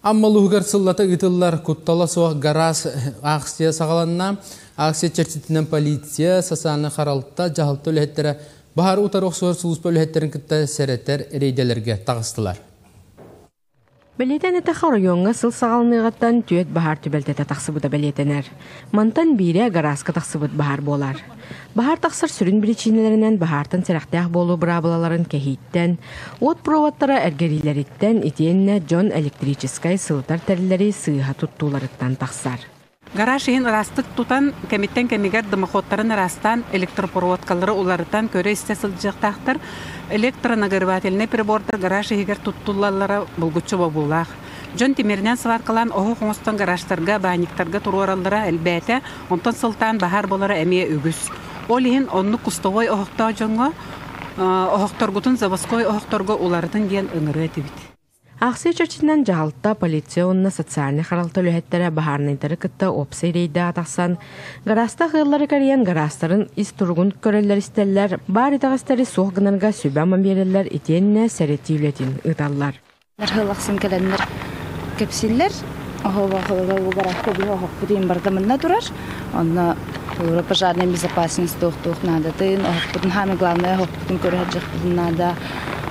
Амма улууһугар сыллата ыытыллар куттала суох гараас аахсыйа саҕаланна. Акция чэрчитинэн полиция, социальнай харалта, дьаһалта үлэһиттэрэ баһаары утары охсуһар сулууспа үлэһиттэрин кытта сэрэтэр рейдэлэргэ таҕыстылар. Бэлиэтээн эттэххэ, оройуоҥҥа сыл саҕаланыаҕыттан түөрт баһаар түбэлтэтэ тахсыбыта бэлиэтэнэр. Мантан биирэ гарааска тахсыбыт баһаар буолар. Баһаар тахсар сүрүн биричиинэлэринэн баһаартан сэрэхтээх буолуу быраабылаларын кэһииттэн, уот проводтара эргэриилэриттэн итиэннэ дьон электрическэй сылытар тэриллэри сыыһа туттууларыттан тахсар. Гараж иһин ыраастык тутан, кэмиттэн кэмигэр дымоходтарын ыраастаан, электропроводкалары уларытан көрө-истэ сылдьыахтаахтар. Электронагревательнай прибордар гараж иһигэр туттуллаллара булгуччу бобуулаах. Дьон тимиринэн сваркалаан оһох оҥостон гаражтарга, баанньыктарга туруораллара элбээтэ, онтон сылтаан баһаар буолара эмиэ үгүс. Ол иһин оннук кустовой оһохтоох дьоҥҥо оһохторгутун заводской оһохторго уларытын диэн ыҥырыа этибит. Аахсыйа чэрчитинэн дьаһалта, полиция уонна социальнай харалта үлэһиттэрэ баһаарынайдары кытта уопсай рейдэҕэ тахсан, гараастаах ыаллары кэрийэн гараастарын ис туругун көрөллөр-истэллэр, баар итэҕэстэри суох гынарга сүбэ-ама биэрэллэр итиэннэ сэрэтии үлэтин ыыталлар. Ыал ахсын кэлэннэр кэпсииллэр. Оһоҕо гаражка биһи оһохпут иһин барыта мунна турар. Онно толору пожарная безопасность туох-туох наадатын, оһохпутун хаамай главное оһохпутун көрө сылдьыахпытын наада.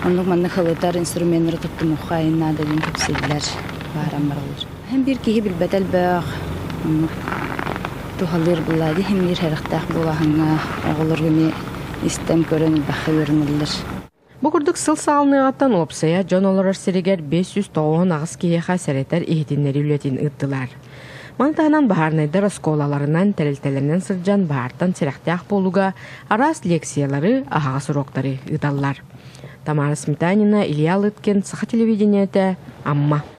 Оннук маннык халытар инструменнары туттумуохха айын наада диэн кэпсииллэр, бааран бараллар. Һин биир киһи билбэт элбэх, оннук туһалыыр булла дии, һин биир сэрэхтээх буолаһыҥҥа оҕолорго эмиэ истэн көрөн элбэххэ үөрэнэллэр. Бу курдук сыл саҕаланыаҕыттан уопсайа дьон олорор сиригэр 598 киһиэхэ сэрэтэр иһитиннэрии үлэтин ыыттылар. Маны таһынан баһаарынайдар оскуолаларынан, тэрилтэлэринэн сылдьан баһаартан сэрэхтээх буолууга араас лекциялары, аһаҕас уруоктары ыыталлар. Тамара Сметанина, Илья Лыткин, Саха телевидениетэ, Амма.